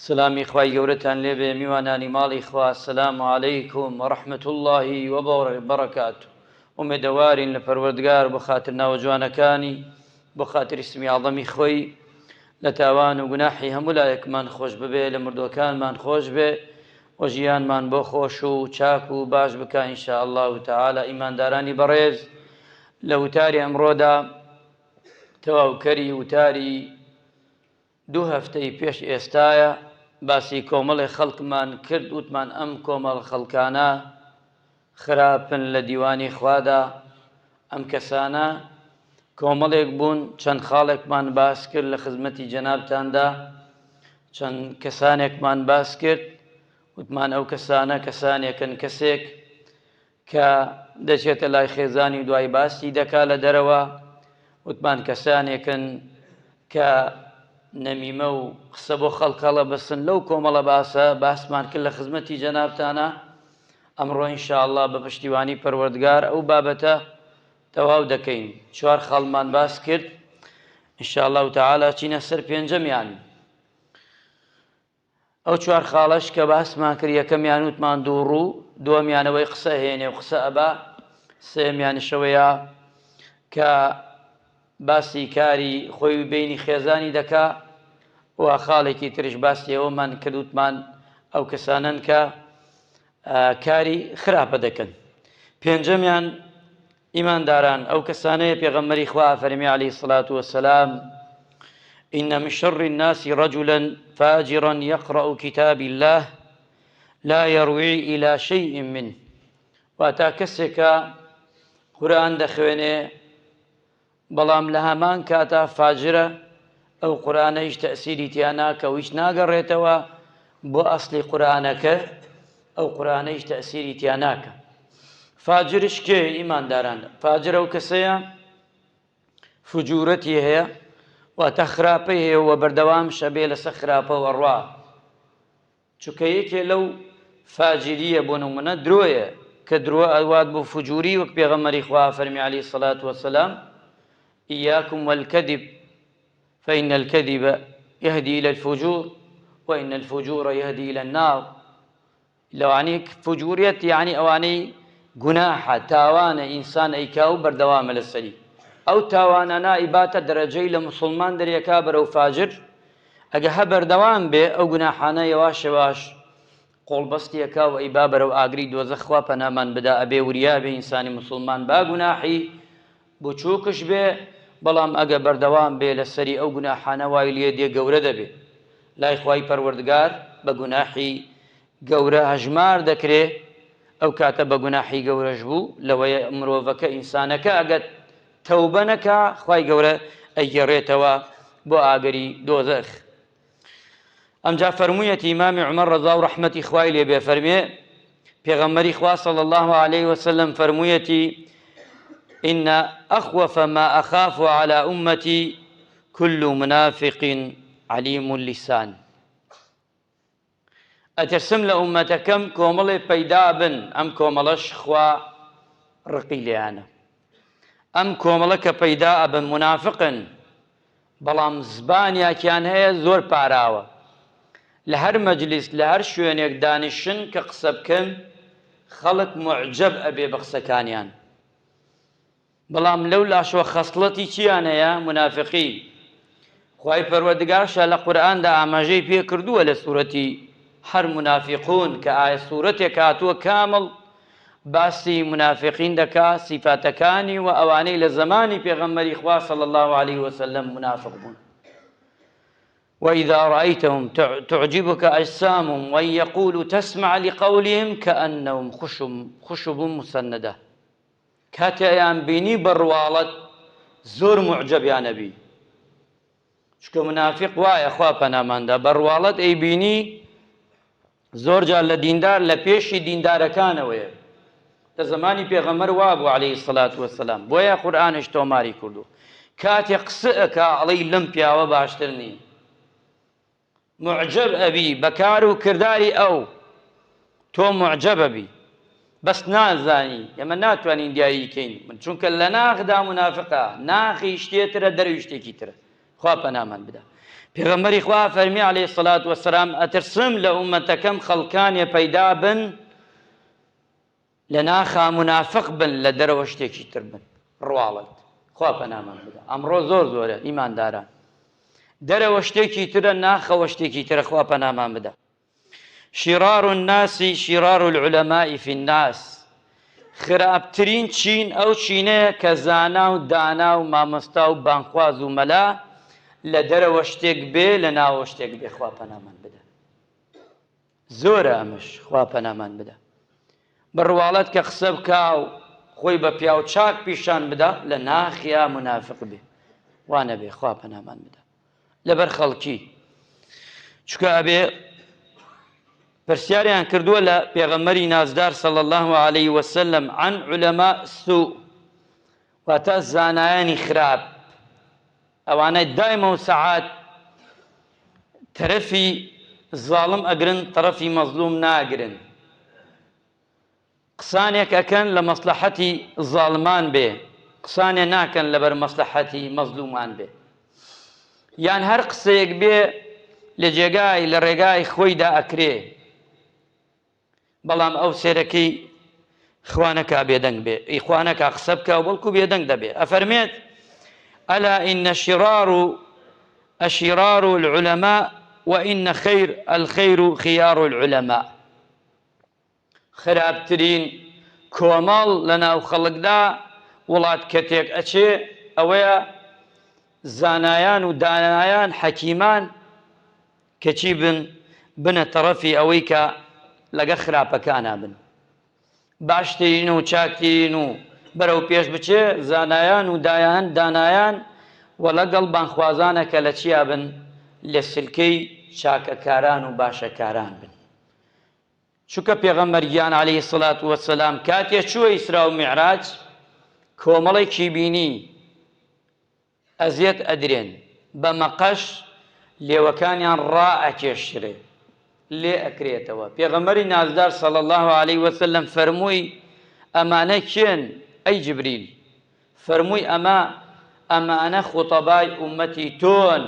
سلامی خوای گەورەتان لێبێ میوانانی ماڵی خوا السلام علیکم ورحمة اللە وبرکاته ئومێدەوارین لە پەروەردگار بۆ خاتر ناوە جوانەکانی بۆ خاتری اسمی اعظمی خۆی لە تاوان و گوناحی هەموو لایەکمان خۆش ببێ لە مردووەکانمان خۆش بێ و ژیانمان بۆ خۆش و چاک و باش بکا ان شاء اللە تعالی ئیماندارانی بەڕێز لە وتاری ئەمڕۆدا تەواوکەری وتاری دوو هەفتەی پێش ئێستایە باسی کۆمەڵێ خەڵکمان کرد وتمان ئەم کۆمەڵ خەڵکانە خراپن لە دیوانی خوادا ئەم کەسانە کۆمەڵێک بوون چەند خاڵێکمان باس کرد لە خزمەتی جەنابتاندا چەند کەسانێکمان باس کرد وتمان ئەو کەسانە کەسانێکن کەسێک کە دەچێتە لای خێزانی و دوای باسی دەکا لە دەرەوە، وتمان کەسانێکن کە نەمیمە و قسە بۆ خەڵک هەڵەبەستن لەو کۆمەڵە باسە باسمان کرد لە خزمەتی جەنابتانە ئەمڕۆ ان شاء اللە بە پشتیوانی پەروەردگار ئەو بابەتە تەواو دەکەین چوار خاڵمان باس کرد ان شاء اللە تعالی چینە سەر پێنجەمیان. ئەو چوار خاڵەش کە باسمان کرد یەکەمیان وتمان دووڕوو، دووەمیان ئەوەی قسە هێنێ و قسە ئەبا، سێیەمیانیش ئەوەیە کە باسی کاری خۆی و بینی خێزانی دەکا و خاڵێکی تریش باسی ئەوەمان کرد وتمان ئەو کەسانەن کە کاری خراپە دەکەن. پێنجەمیان ئیمانداران ئەو کەسانەیە پێغەمبەری خوا ئەفەرمێ علیە الصلوة والسلام إن من شر الناس رجلا فاجرا يقرأ كتاب الله لا يروي إلى شيء منه واتا کەسێکە قورئان دەخوێنێ بەڵام لە هەمان کاتا فاجرە، ئەو قورئانە هیچ تەئسیری تیا ناکا و هیچ ناگەڕێتەوە بۆ ئەسڵی قورئانەکە، ئەو قورئانە هیچ تەئسیری تیا ناکا. فاجرش کێیە ئیمانداران؟ فاجر ئەو کەسەیە فجورەتی هەیە، واتە خراپەی هەیە و بەردەوامش ئەبێ لەسەر خراپەوە ئەڕوا. چونکە یەکێ لەو فاجریە بۆ نمونە درۆیە کە درۆ ئەوات بۆ فجوری وەک پێغەمبەری خوا فەرمی علیە الصلوة والسلام ایاکم والکذب فإن الکذب یهدی الی الفجور وإن الفجور یهدی الی النار لەوانەیە فجوریەت یعنی ئەوانەی گوناحە تاوانە ئینسان ئەیکا و بەردەوامە لەسەری ئەو تاوانانە ئیباتە دەرەجەی لە موسڵمان دەرێکا بەرەو فاجر ئەگە هە بەردەوام بێ ئەو گوناحانە یەواش یەواش قۆڵبەستی ئەکا و ئەیبا بەرەو ئاگری دۆزەخ خوا پەنامان بدا ئەبێ وریا بێ ئینسانی موسڵمان با گوناحی بچوکش بێ بەڵام ئەگە بەردەوام بێ لەسەری ئەو گوناحانە وای لێ دێ گەورە دەبێ لای خوای پەروەردگار بە گوناحی گەورە هەژمار دەکرێ ئەو کاتە بە گوناحی گەورەش بوو لەوەیە مرۆڤەکە ئینسانەکە ئەگەر تەوبە نەکا خوای گەورە ئەیگێڕێتەوە بۆ ئاگری دۆزەخ. ئەمجا فەرموویەتی ئیمامی عومەر ڕەزا و ڕەحمەتی خوای لێ بێ فەرمێ پێغەمبەری خوا صلی الله علیه وسلم فەرموویەتی إن أخوف ما أخاف على أمتي كل منافق عليم اللسان ئەترسم لە ئوممەتەکەم کۆمەڵێ پەیدا بن ئەم کۆمەڵەش خوا ڕقی لێیانە ئەم کۆمەڵە کە پەیدا ئەبن مونافقن بەڵام زبانیاکیان هەیە زۆر پاراوە لە هەر مەجلیس لە هەر شوێنێک دانیشن کە قسە بکەن خەڵک موعجەب ئەبێ بە قسەکانیان بەڵام لەو لاشەوە خەسڵەتی چیان هەیە؟ مونافقی. خوای پەروەردگارشە لە قورئاندا ئاماژەی پێ کردووە لە سورەتی هەر مونافقون کە ئایا سورەتێک هاتووە کامڵ باسی مونافقین دەکا سیفاتەکانی و ئەوانەی لە زەمانی پێغەمبەری خوا صلی اللە علیه وسلم مونافق بوون. وإذا رأيتهم تعجبك أجسامهم وإن يقولوا تسمع لقولهم كأنهم خشب مسندة کاتێ ئەیان بینی بە ڕواڵەت زۆر موعجەبیان ئەبی چونکە منافق وایە خوا پەناماندا بە ڕواڵەت ئەیبینی زۆر جار لە دیندار لە پێشی دیندارەکانەوەیە لە زمانی پێغەمبەر وابوو عەلەیهی سەلات وەسەلام بۆیە قورئانش تۆماری کردو کاتێ قسە ئەکا ئەڵێی لەم پیاوە باشتر نین موعجەب ئەبی بە کار و کرداری ئەو تۆ موعجەب ئەبی بەس نازانی ئێمە ناتوانین دیاری کەین من چونکە لە ناخدا مونافقە ناخی شتێ ترە دەرەوی شتێکی ترە خوا پەنامان بدا. پێغەمبەری خوا فەرمی عەلەیهی سەلات وەسەلام ئەترسم لە ئوممەتەکەم خەڵکانێ پەیدا بن لە ناخا منافق بن لە دەرەوە شتێکی تر بن ڕواڵەت خوا پەنامان بدا ئەمڕۆ زۆر زۆرە ئیمانداران دەرەوە شتێکی ترە ناخەوە شتێکی ترە خوا پەنامان بدا شرار الناس شرار العلماء فی الناس خراپترین چین ئەو چینەیە کە زانا و دانا و مامۆستا و بانگخواز و مەلا لە دەرەوە شتێک بێ لە ناوە شتێک بێ خوا پەنامان بدە زۆرە ئەمەش خوا پەنامان بدە بە ڕواڵەت کە قسە بکا و خۆی بە پیاو چاک پیشان بدا لە ناخیا منافق بێ وانەبێ خوا پەنامان بدە لەبەر خەڵکی چونکە ئەبێ پرسیاریان کردووە لە پێغەمبەری نازدار صلی الله علیه وسلم عن علماء سوء واتە زانایانی خراپ ئەوانە دایمە و سەعات تەرەفی زاڵم ئەگرن تەرەفی مەزلوم ناگرن قسانێک ئەکەن لە مەسلەحەتی زاڵمان بێ قسانێ ناکەن لەبەر مەسلەحەتی مەزلومان بێ یان هەر قسەیەک بێ لە جێگای لە ڕێگای خۆیدا ئەکرێ بەڵام ئەو سێرەکەی خوانەکە بێدەنگ بێ ئی خوانەکە قسە بکە و بەڵکو بێدەنگ دەبێ ئەفەرمێت ئەلا إن شرار الشرار العلماء وإن خير الخير خيار العلماء خراپترین کۆمەڵ لەناو خەڵکدا وڵات کە تێک ئەچێ ئەوەیە زانایان و دانایان حەکیمان کەچی بن بنە تەڕەفی ئەوەی کە لەگە خراپەکانا بن باشترین و چاکترین و بەرەو پێش بچێ زانایان و دایان دانایان و لەگەڵ بانخوازانە کە لە چیا بن لە سلکەی چاکەکاران و باشەکاران بن چونکە پێغەمبەر گیان علیە الصلوە والسلام کاتێ چووە ئیسرا و میعراج کۆمەڵێکی بینی ئەزیەت ئەدرێن بە مەقەش لێوەکانیان ڕائەکێشرێ لێ ئەکرێتەوە پێغەمبەری نازدار صلی الله علیه وسلم فەرمووی ئەمانە کێن ئەی جبریل فەرمووی ئەمە ئەمانە خوتەبای ئومەتی تۆن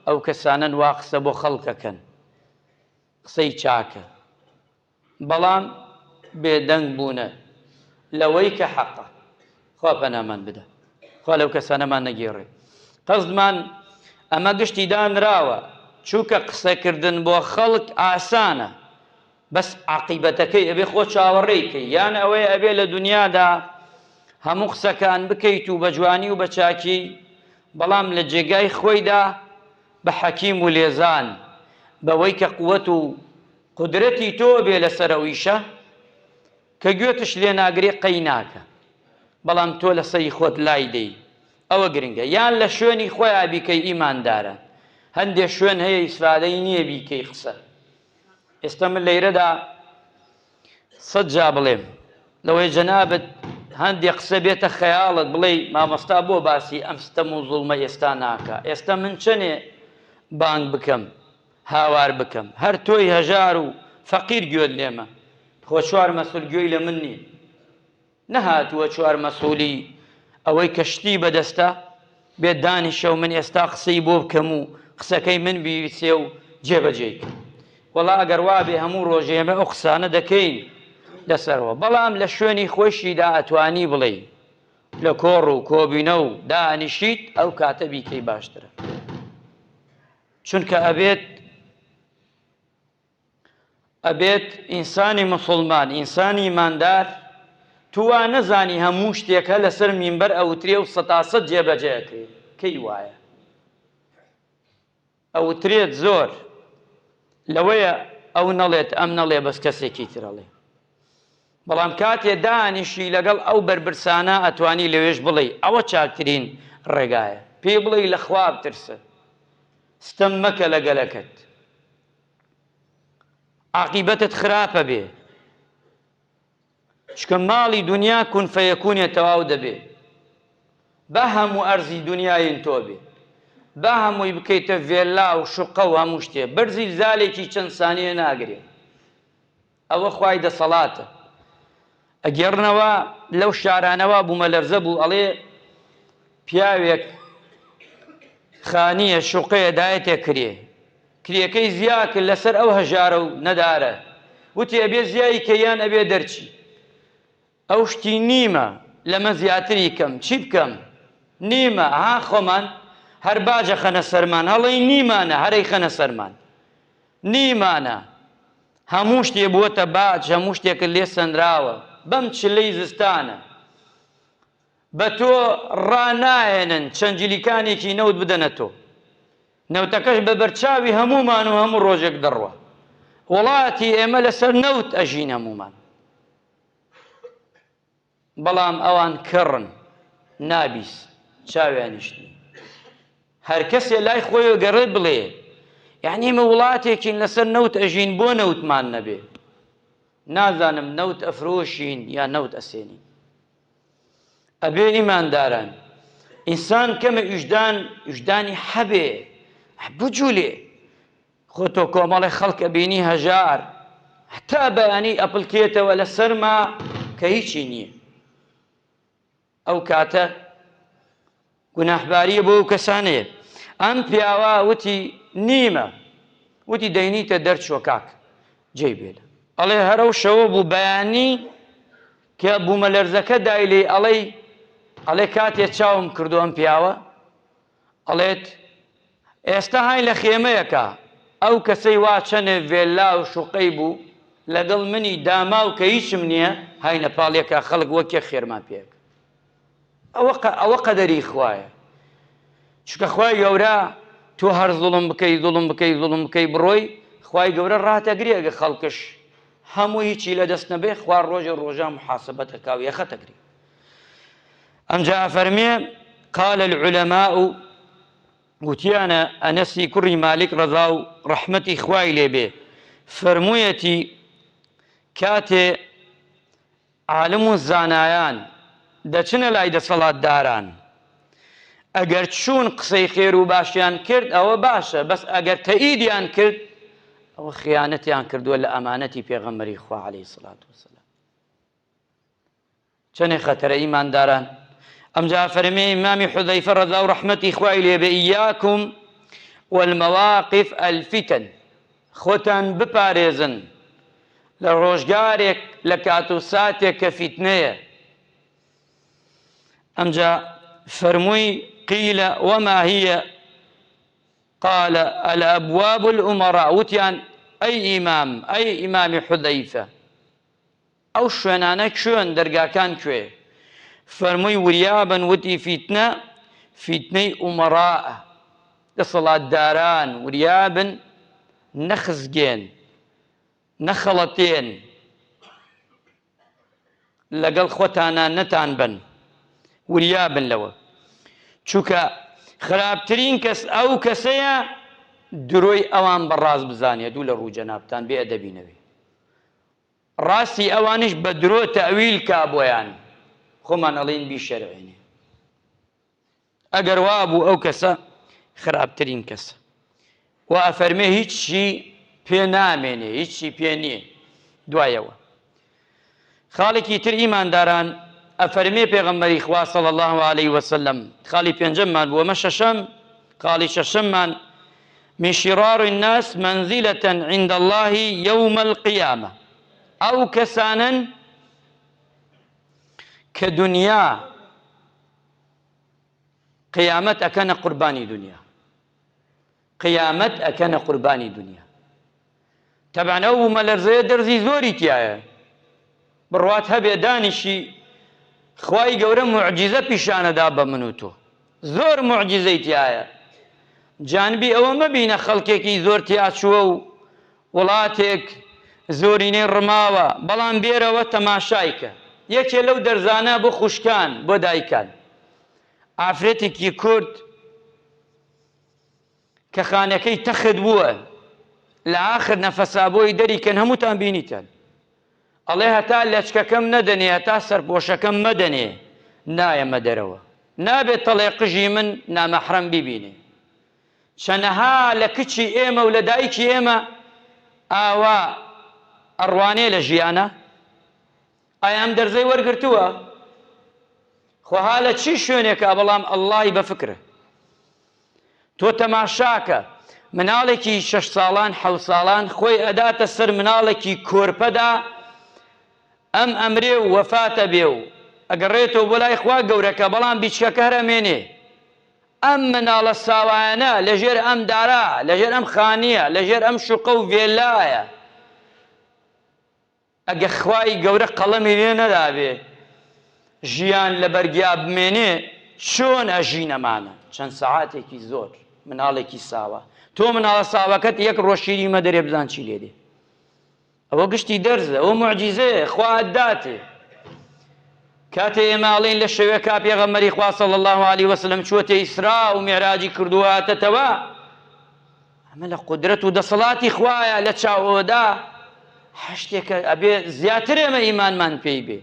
ئەو کەسانەن وا قسە بۆ خەڵکەکەن قسەی چاکە بەڵام بێدەنگ بوونە لەوەی کە حەقە خوا پەنامان بدە خوا لەو کەسانەمان نەگێڕێ قەزدمان ئەمە گشتی دانراوە چووکە قسەکردن بۆ خەڵک ئاسانە بەس عقیبەتەکەی ئەبێ خۆ چاوەڕێی کەی یان ئەوەیە ئەبێ لە دنیادا هەموو قسەکان بکەیت و بە جوانی و بە چاکی بەڵام لە جێگای خۆیدا بە حەکیم و لێزان بەوەی کە قوت و قودرەتی تۆ بێ لەسەر ئەو ئیشە کە گوێتش لێ ناگرێ قەی ناکە بەڵام تۆ لەسەری خۆت لای دەی ئەوە گرنگە یان لە شوێنی خۆیا بیکەی ئیماندارە هەندێ شوێن هەیە ئیسفادەی نییە بیکەی قسە ئێستا من لەیرەدا سەد جا بڵێم لەوەی جەنابت هەندێ قسە بێتە خەیاڵت بڵێی مامۆستا بۆ باسی ئەم ستەم و زوڵمە ئێستا ناکا ئێستا من چەنێ بانگ بکەم هاوار بکەم هەر تۆی هەژار و فەقیر گوێت لێمە خۆ چوار مەسول گوێی لە من نییە نەهاتووە چوار مەسولی ئەوەی کە شتی بەدەستە بێت دانیشە و من ئێستا قسەی بۆ بکەم و قسەکەی من بیسێ و جێبەجێی کەم. وەڵا ئەگەر وابێ هەموو ڕۆژێ ئێمە ئەو قسانە دەکەین لەسەرەوە بەڵام لە شوێنی خۆیشیدا ئەتوانی بڵێی لە کۆڕ و کۆبینە و دانیشیت ئەو کاتە بیکەی باشترە چونکە ئەبێت ئەبێت ئینسانی موسوڵمان، ئینسانی ئیماندار تو وا نەزانی هەموو شتێک هەر لەسەر مینبەر ئەوترێ و سەتاسەت جێبەجێ ئەکرێ، کەی وایە؟ ئەوترێت زۆر لەوەیە ئەو نەڵێت ئەم نەڵێ بەس کەسێکی تر ئەڵێ. بەڵام کاتێ دانیشی لەگەڵ ئەو بەربرسانە ئەتوانی لەوێش بڵێی ئەوە چاکترین ڕێگایە پێی بڵێی لە خوا بترسە ستەم مەکە لە گەلەکەت. عاقیبەتت خراپە بێ چکە ماڵی دنیا کون فەیەکونێ تەواو دەبێ با هەموو ئەرزی دنیاین تۆ بێ با هەمووی بکەیتە ڤێلا و شوقە و هەموو شتێ بەر زیلزالێکی چەند سانیە ناگرێ ئەوە خوای دەسەڵاتە ئەگێڕنەوە لەو شارانەوە بوومەلەرزە بوو ئەڵێ پیاوێک. خانیە شوقەیە دایەتێ کرێ کرێکەی زیا کرد لەسەر ئەو هەژارە و نەدارە وتی ئەبێ زیای کەی یان ئەبێ دەرچی ئەو شتی نیمە لەمە زیاتری کەم چی بکەم نیمە ها خۆمان هەر باجە خەنە سەرمان هەڵی نیمانە هەرەی خەنە سەرمان نیمانە هەموو شتێ بووەتە باج هەموو شتێکت لێ سەنراوە بەم چلەی زستانە بە تۆ ڕاناهێنن چەند جلیکانێکی نەوت بدەنە تۆ نەوتەکەش بە بەرچاوی هەموومان و هەموو ڕۆژێک دەڕوا وڵاتی ئێمە لەسەر نەوت ئەژین هەموومان بەڵام ئەوان کەڕن نابیس چاویانیش نی هەر کەسێ لای خۆی گەڕێ بڵێ یعنی ئێمە وڵاتێکین لەسەر نەوت ئەژین بۆ نەوتمان نەبێ نازانم نەوت ئەفرۆشین یا نەوت ئەسێنین ئەبێ ئیمانداران ئینسان کەمە ئیشدان ئیشدانی حەبێ بجولێ خۆ تۆ کۆمەڵێ خەڵک ئەبینی هەژار هەتا بەیانی ئەپلکێتەوە لە سەرما کە هیچی نییە ئەو کاتە گوناحباریە بۆ ئەو کەسانەیە ئەم پیاوە وتی نیمە وتی دەینیتە دەرچوە کاک جێی بێلە ئەڵێ هەرەو شەوە بوو بەیانی کە بوومەلەرزەکە دای لێی ئەڵێی ئەڵێ کاتێ چاوم کردو ئەم پیاوە ئەڵێت ئێستا های لە خێمەیەکە ئەو کەسەی وا چەنێ ڤێللا و شوقەی بوو لەگەڵ منی داماو کە هیچم نییە هاینە پاڵیەکە خەڵک وەک یەک خێرمان پێک ئەوە ئەوە قەدەری خوایە چونکە خوای گەورە تۆ هەر زوڵم بکەی زوڵم بکەی زوڵم بکەی بڕۆی خوای گەورە ڕاتەگرێ ئەگە خەڵکش هەموو هیچی لە دەست نەبێ خوا ڕۆژێ ڕۆژان محاسبەتەکا و یەخەتەگری ئەمجا ئەفەرمێ قال العلماء وتیانە ئەنەسی کوڕی مالیک ڕەزا و ڕەحمەتی خوای لێبێ فەرموویەتی کاتێ عالم و زانایان دەچنە لای دەسەڵاتداران ئەگەر چوون قسەی خێر و باشیان کرد ئەوە باشە بەس ئەگەر تەئیدیان کرد ئەوە خیانەتیان کردووە لە ئەمانەتی پێغەمبەری خوا عەلەیهی سڵات وسلام چەنێ خەتەرە ئیمانداران ئەمجا فەرمی ئیمامی حوزەیفە ڕەزا و ڕەحمەتی خوای لێبێ ئیاکم والمواقف الفتن خۆتان بپارێزن لە ڕۆژگارێک لە کات و ساتێک کە فیتنەیە ئەمجا فەرمووی قیل وما هي قال الأبواب الأمراء وتیان ئەی ئیمام ئەی ئیمامی حذەیفە ئەو شوێنانە کوێن دەرگاکان کوێ فەرمووی وریابن وتی فیتنە فیتنەی ئومەراء دەسەڵاتداران وریابن نەخزگێن نەخەڵەتێن لەگەڵ خۆتانا نەتان بن وریابن لەوە چونکە خراپترین کەس ئەو کەسەیە درۆی ئەوان بە ڕاست بزانێت و لە ڕوو جەنابتان بێ ئەدەبی نەوێ ڕاستی ئەوانیش بە درۆ تەئویل کا بۆیان خۆمان ئەڵێین بیشەرعێنێ ئەگەر وابوو ئەو کەسە خراپترین کەسە و ئەفەرمێ هیچی پێ نامێنێ هیچی پێ نییە دوایەوە خاڵێکی تر ئیمانداران ئەفەرمێ پێغەمبەری خوا صلی الله علیه وسلم خاڵی پێنجەممان بوو ئەمە شەشەم خاڵی شەشەممان من شرار الناس منزلة عند الله يوم القيامة ئەو کەسانن کە دنیا قیامەت ئەکەنە قوربانی دنیا قیامەت ئەکەنە قوربانی دنیا تەبعەن ئەو بوومەلەرزەیە دەرزی زۆری تایە بڕوات هەبێ دانیشی خوای گەورە معجزە پیشانەدا بە من و تۆ زۆر معجزەی تایە جانبی ئەوە مەبینە خەڵکێکی زۆر تیاچووە و وڵاتێک زۆرینەی ڕماوە بەڵام بێرەوە تەماشای کە یەکێ لەو دەرزانە بۆ خوشکان بۆ دایکان ئافرەتێکی کورد کە خانەکەی تەخت بووە لە ئاخر نەفەسا بۆی دەریکەن هەمووتان بینیتان ئەڵێ هەتا لەچکەکەم نەدەنێ هەتا سەرپۆشەکەم مەدەنێ نایەمە دەرەوە نابێت تەڵێ قژی من نامەحرەم بیبینێ چەنەها لە کچی ئێمە و لە دایکی ئێمە ئاوا ئەڕوانێ لە ژیانە؟ ئایا ئەم دەرزەی وەرگرتووە؟ خۆ ها لە چی شوێنێکا بەڵام ئەڵڵای بە فکرە. تۆ تەماشاکە مناڵێکی شەش ساڵان حەوت ساڵان خۆی ئەداتە سەر مناڵێکی کۆرپەدا ئەم ئەمرێ و وەفاتە بێ و ئەگەڕێتەوە بۆ لای خوا گەورەکە بەڵام بیچکەکە هەر ئەمێنێ ئەم مناڵە ساوایانە لەژێر ئەم دارا لەژێر ئەم خانیە لەژێر ئەم شوقە و ڤێلایە ئەگە خوای گەورە قەڵەمی لێ نەدابێ ژیان لە بەرگیا بمێنێ چۆن ئەژین ئەمانە چەند سەعاتێکی زۆر مناڵێکی ساوا تۆ مناڵە ساواکەت یەک ڕۆژ شیری مەدەرێ بزان چی لێ دێ ئەوە گشتی دەرزە ئەوە معجیزەیە خوا ئەداتێ کاتێ ئێمە ئەڵێین لە شەوێکا پێغەمبەری خوا صلی الله علیه وسلم چووەتە ئیسرا و میعراجی کردووە هاتەتەوە ئەمە لە قودرەت و دەسەڵاتی خوایە لە چاو ئەوەدا هەشتێکە ئەبێ زیاتر ئێمە ئیمانمان پێی بێ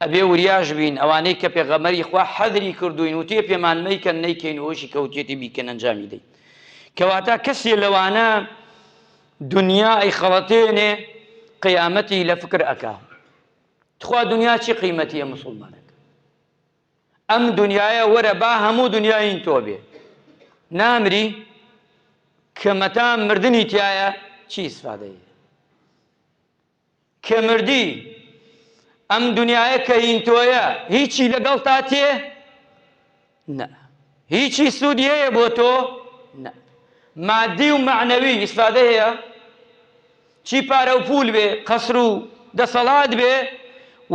ئەبێ وریاش بین ئەوانەی کە پێغەمەری خوا حەزری کردوین وتێ پێمان مەیکەن نەیکەین ئەوشی کەوتێتی بیکەن ئەنجامی دەین کەواتە کەسێ لەوانە دنیا ئەیخەڵەتێنێ قیامەتی لە فکر ئەکا تخوا دنیا چی قیمەتیە مسلمانەکە ئەم دنیایە وەرە با هەموو دنیاین تۆ بێ نامری کە مەتا مردنی تایە چی ئیسفادەیە کە مردی ئەم دنیایە کە هین تۆیە هیچی لەگەڵ تا تێ نە هیچی سوودی هەیە بۆ تۆ نە مادی و مەعنەوی ئیسفادە هەیە چی پارە و پول بێ قەسر و دەسەڵات بێ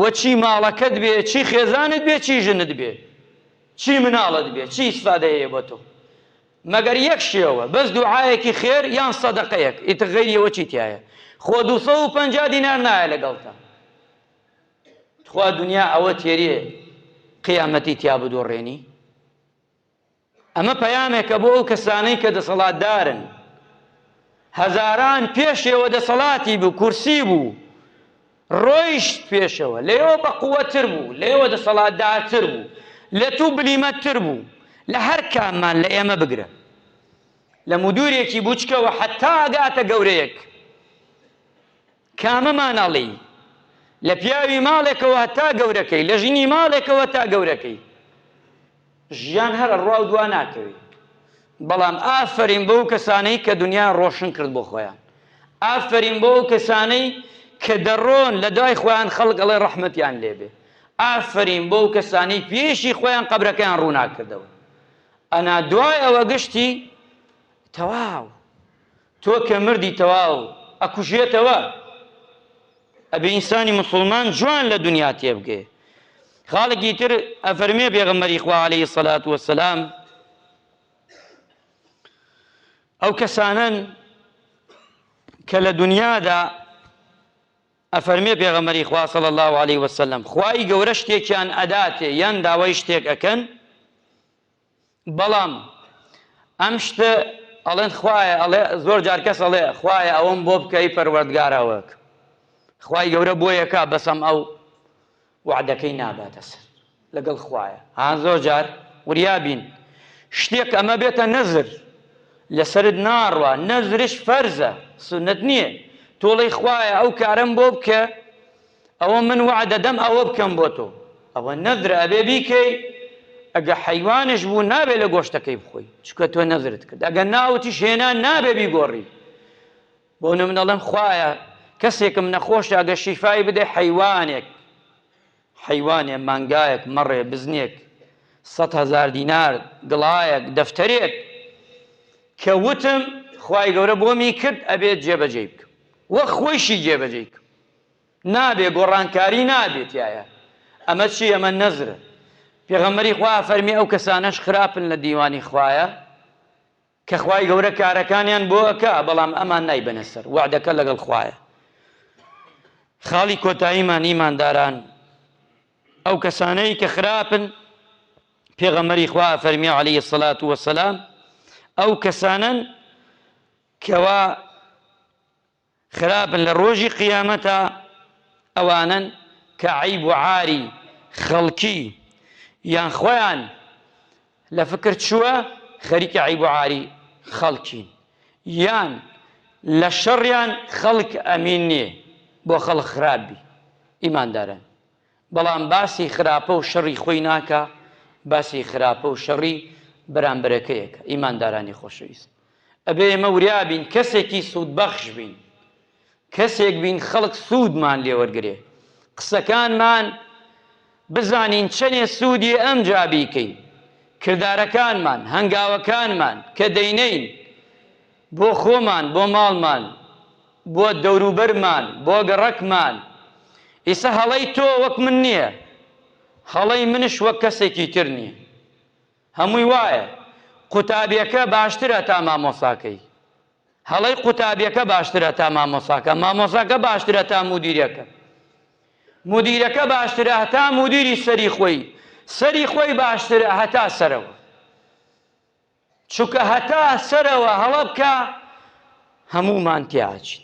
و چی ماڵەکەت بێ چی خێزانت بێ چی ژنت بێ چی مناڵت بێ چی ئیسفادە هەیە بۆ تۆ مەگەر یەک شێوە بەس دوعایەکی خێر یان سەدەقەیەک ئیتر غەیری ئەوە چی تیایە خۆ 250 دینار نایە لەگەڵتا تخوا دنیا ئەوە تێرێ قیامەتی تیا بدۆڕێنی ئەمە پەیامێکە بۆ ئەو کەسانەی کە دەسەڵاتدارن هەزاران پێشەوە دەسەڵاتی بوو کورسی بوو ڕۆیشت پێشەوە لەوێوە بەقوەتر بوو لەوێوە دەسەڵاتدارتر بوو لە تو بلیمەتتر بوو لە هەر کاممان لە ئێمە بگرە لە مدورێکی بوچکەوە حەتا ئەگاتە گەورەیەک کامەمان ئەڵێی لە پیاوی ماڵێکەوە هەتا گەورەکەی لە ژنی ماڵێکەوە تا گەورەکەی ژیان هەر ئەڕوا و دوا ناکەوێ بەڵام ئافەرین بەو کەسانەی کە دنیایان ڕۆشن کرد بۆ خۆیان ئافەرین بۆ ئەو کەسانەی کە دەڕۆن لە دوای خۆیان خەڵک ئەڵێ ڕەحمەتیان لێبێ ئافەرین بۆ ئەو کەسانەی پێشی خۆیان قەبرەکەیان ڕووناک کردەوە ئەنا دوای ئەوە گشتی تەواو تۆ کە مردی تەواو ئەکوژێتەوە ئەبێ ئینسانی موسڵمان جوان لە دنیا تێبگەێ خاڵێکی تر ئەفەرمێ پێغەمبەری خوا عەلەیهی سەلات وەسەلام ئەو کەسانەن کە لە دنیادا ئەفەرمێ پێغەمبەری خوا صلی الله علیه وسلم خوای گەورە شتێکیان ئەداتێ یان داوای شتێک ئەکەن بەڵام ئەم شتە ئەڵێن خوایە ئەڵێ زۆر جار کەس ئەڵێ خوایە ئەوەم بۆ بکەی پەروەردگارا وەک خوای گەورە بۆ یەکا بەسەم ئەو وعدەکەی ناباتە سەر لەگەڵ خوایە ها زۆر جار وریا بین شتێک ئەمە بێتە نەزر لەسەرت ناڕوا نەزرش فەرزە سوننەت نییە تۆڵەی خوایە ئەو کارەم بۆ بکە ئەوە من وەعد ئەدەم ئەوە بکەم بۆ تۆ ئەوە نەزرە ئەبێ بیکەی ئەگە حەیوانش بوو نابێ لە گۆشتەکەی بخۆی چونکە تۆ نەزرت کرد ئەگە ناوتیش هێنا نابێ بیگۆڕی بۆ من ئەڵێم خوایە کەسێکم نەخۆشە ئەگە شیفای بدە حەیوانێک حەیوانێ مانگایەک مەڕێ بزنێک 100 هزار دینار گڵایەک دەفتەرێک کە وتم خوای گەورە بۆمی کرد ئەبێت جێبەجێی بکەم وەک خۆیشی جێبەجێی کەم نابێ گۆڕانکاری نابێ تیایا ئەمە چی ئەمە نەزرە پێغەمبەری خوا فەرمی ئەو کەسانەش خراپن لە دیوانی خوایە کە خوای گەورە کارەکانیان بۆ ئەکا بەڵام ئەمان نایبەنە سەر وعدەکە لەگەڵ خوایە خاڵی کۆتاییمان ئیمانداران ئەو کەسانەی کە خراپن پێغەمبەری خوا فەرمی عەلەیهی الصلاة والسلام ئەو کەسانەن کەوا خراپن لە ڕۆژی قیامەتا ئەوانەن کە عەیب و عاری خەڵکی یان خۆیان لە فکر چووە خەریکی عەیب و عاری خەڵکین یان لە شەڕیان خەڵک ئەمین نییە بۆ خەڵک خراپ بی ئیمانداران بەڵام باسی خراپە و شەڕی خۆی ناکا باسی خراپە و شەڕی. بەرامبەرەکەیەکە. ئیماندارانی خۆشەویست ئەبێ ئێمە وریا بین کەسێکی سوودبەخش بین، کەسێک بین خەڵک سوودمان لێ وەرگرێ، قسەکانمان بزانین چەنێ سوودی ئەمجا بیکەین، کردارەکانمان، هەنگاوەکانمان کە دەینێین بۆ خۆمان، بۆ ماڵمان، بۆ دەوروبەرمان، بۆ گەڕەکمان. ئیسە هەڵەی تۆ وەک من نییە، هەڵەی منش وەک کەسێکی تر نییە. هەمووی وایە. قوتابیەکە باشترە تا مامۆساکەی. هەڵەی قوتابیەکە باشترە تا مامۆساکە، مامۆساکە باشترە تا مودیرەکە. مودیرەکە باشترە هەتا مودیری سەری خۆی، سەری خۆی باشترە هەتا سەرەوە. چونکە هەتا سەرەوە هەڵە بکا هەموومان تێئاچین.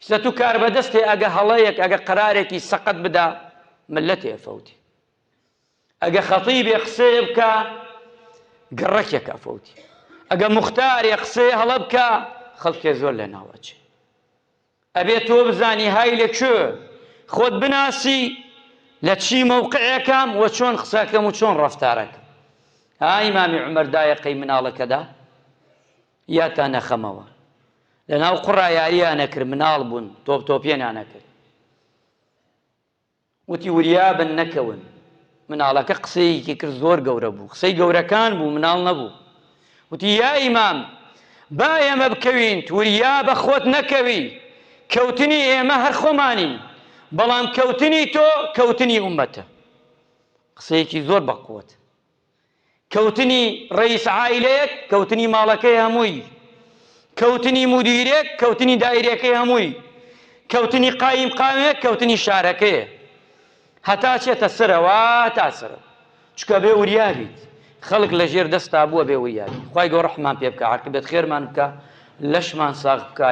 ئیستا تو کاربەدەستێ ئەگە هەڵەیەک ئەگە قەرارێکی سەقەت بدا مللەتێ ئەفەوتێ. ئەگە خەتیبێ قسەیە بکا گەڕەکێک ئەفەوتێ. ئەگە موختارێ قسەیە هەڵە بکا خەڵکێ زۆر لەناو ئەچێ. ئەبێ تۆ بزانی های لە کوێ خۆت بناسی لە چی مەوقعێکام وە چۆن قسەکەم و چۆن ڕەفتارەکەم. ها ئیمامی عومەر دایە قەی مناڵەکەدا یادتان نەخەمەوە لەناو قوڕا یارییان ئەکرد مناڵ بوون تۆپ تۆپێنیان ئەکرد. وتی وریابن نەکەون. مناڵەکە قسەیەکی کرد زۆر گەورە بوو، قسەی گەورەکان بوو مناڵ نەبوو. وتی یا ئیمام با ئێمە بکەوین وریابە خۆت نەکەوی، کەوتنی ئێمە هەر خۆمانین، بەڵام کەوتنی تۆ کەوتنی ئوممەتە. قسەیەکی زۆر بەقوەت. کەوتنی ڕەئیس عائیلەیەک کەوتنی ماڵەکەی هەمووی، کەوتنی مودیرێک کەوتنی دایرەکەی هەمووی، کەوتنی قایمقامێک کەوتنی شارەکەیە. هەتا چێتە سەرەوە هەتا سەرەوە. چونکە بێ وریا بیت خەڵک لە ژێر دەستا بووە بێ وریا بیت. خوای گەورە ڕەحمان پێ بکا عاقیبەت خێرمان بکا لەشمان ساغ بکا.